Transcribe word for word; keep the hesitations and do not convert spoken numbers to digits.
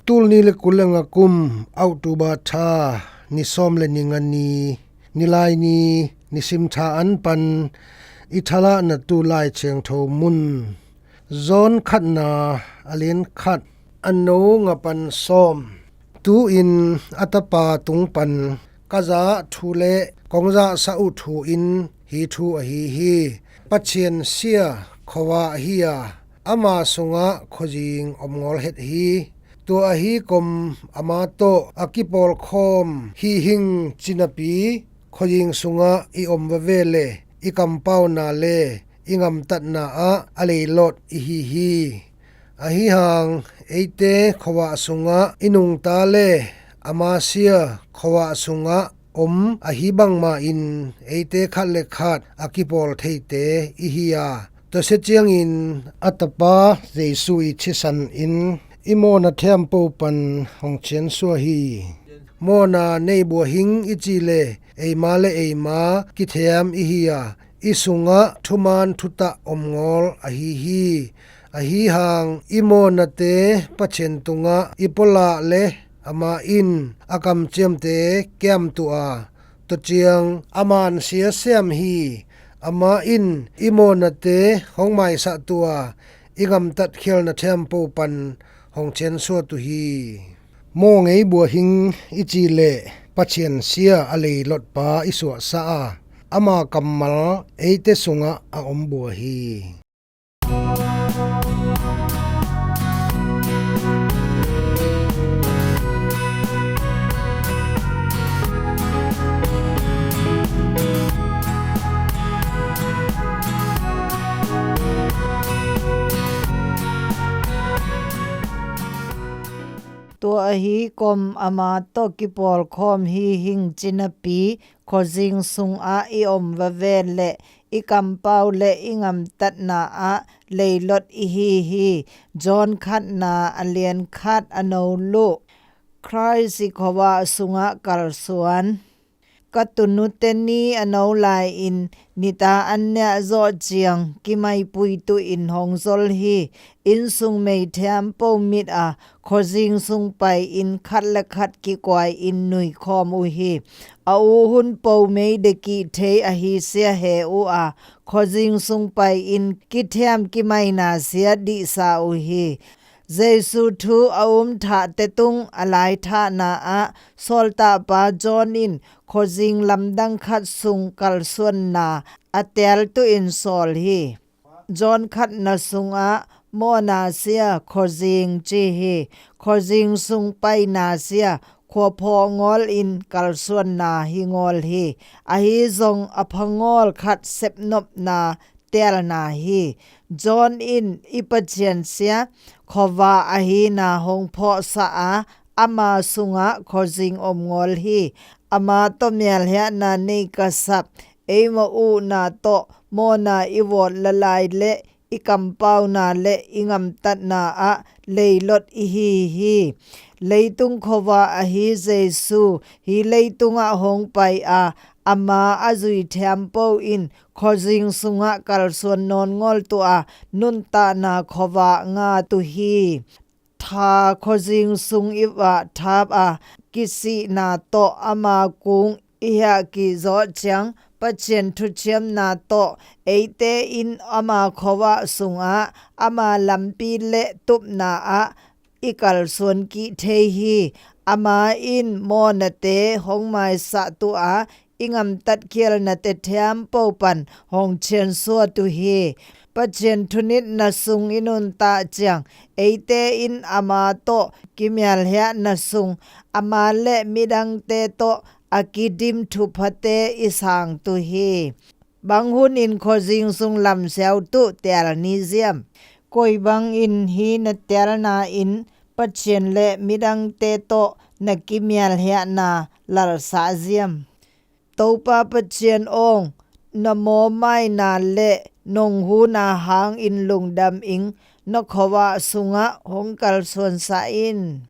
Tul ni le kul le nga kum October tha ni sawm le ni nga ni, ni lai ni, ni sim tha an pan i thalah na tu Lai Thiangtho mun. John khatna a lian khat a no nga pan sawm. Tu-in a tapa tung pan ka zah thu le kong zahsah uh thu in hi thu ahi hi. Pathian sia khuava ahi a, ama sungah khuazing om ngawl het hi. Tua ahi kom ama tawh a kipawlkhawm hi hing cinapi khuazing sungah i om veve le i kampauna le i ngamtatna ah a leilot i hi hi. Ahi hang eite khuavah sungah i nungta le ama sia khuavah sungah om ahi bangmah in eite khat le khat a kipawl theite i hi a, tuasia ciangin a tapa Jesu i thisan in i mawna thiampo pan hong ciansua hi. Mawna nei bua hing i cih le eima le eima kithiam i hi a, i sungah thuman thutah om ngawl ahi hi. Ahi hang i mawhnate Pathian tungah i pawlah le amah in a kamciamte kiamtuh a, tua ciang a mansia siam hi. Amah in i mawhnate hong maisah tuh a, i ngamtat khialna thiampo pan hong ciansuat uh hi. Maw ngei bua hing i cih leh Pathian sia a leilotpa i suahsa a, ama kammal eite sungah a om bua hi. Tua ahi kom ama tawh kipawlkhawm hi hing cinapi khuazing sungah i om veve le i kampau le i ngamtatna ah leilot i hi hi. John khatna a lian khat a no luh. Khrih i khuavah sungah kalsuan. Ka tunute ni a no lai-in nita an niah zawh ciang kimaipui tuh in hong zol hi. Innsung meithiampo mit a khuazing sung pai-in khat le khat kikuai-in nuikhawm uh hi. A u hun po mei dekih thei ahi sia he uh a, khuazing sung pai-in kithiam kimaina sia dihsa uh hi. Jesu thu a um thahte tung a laithahna ah sawltahpa John in khuazing lamdang khat sung kalsuanna a tel tuh in sawl hi. John khatna sungah mawhna sia khuazing ci hi. Khuazing sung paina sia khuaphawh ngawl in kalsuanna hi ngawl hi. Ahi zong a phangawl khat sepnopna telna hi. John in i Pathian sia khuavah ahina hong phawhsa a, ama sungah khuazing om ngawl hi. Ama tawh mialhiahna nei ka sap, eima uhna tawh mawhna i vawt lalai le i kampauna le i ngamtatna ah leilot i hi hi. Leitung khuavah ahi Jesu hi leitungah hong pai a, ama a zui thiampo in khuazing sungah kalsuan nawn ngawl tuh a, nuntakna khuavah nga tuh hi. Tha khuazing sung i vah thap a, kisihna tawh ama kung i hiahkih zawh ciang Pathian thuciamna tawh eite in ama khuavah sungah ama lampi le tupna ah i kalsuan kih thei hi. Ama in mawhnate hong maisah tuh a, i ngamtat khialnate thiampo pan hong ciansuat uh hi. Pathian thunitna sung i nuntak ciang eite in ama tawh kimialhiahna sung, ama le midangte tawh a kidim thuphate i sang tuh hi. Bang hunin khuazing sung lamsiau tuh tel ni ziam? Koi bangin hi na telna in Pathian le midangte tawh na kimialhiahna lalsah ziam? Topa Pathian awng, na mawmaina le nong huna hangin lungdam ing, na khuavah sungah hong kalsuansa in.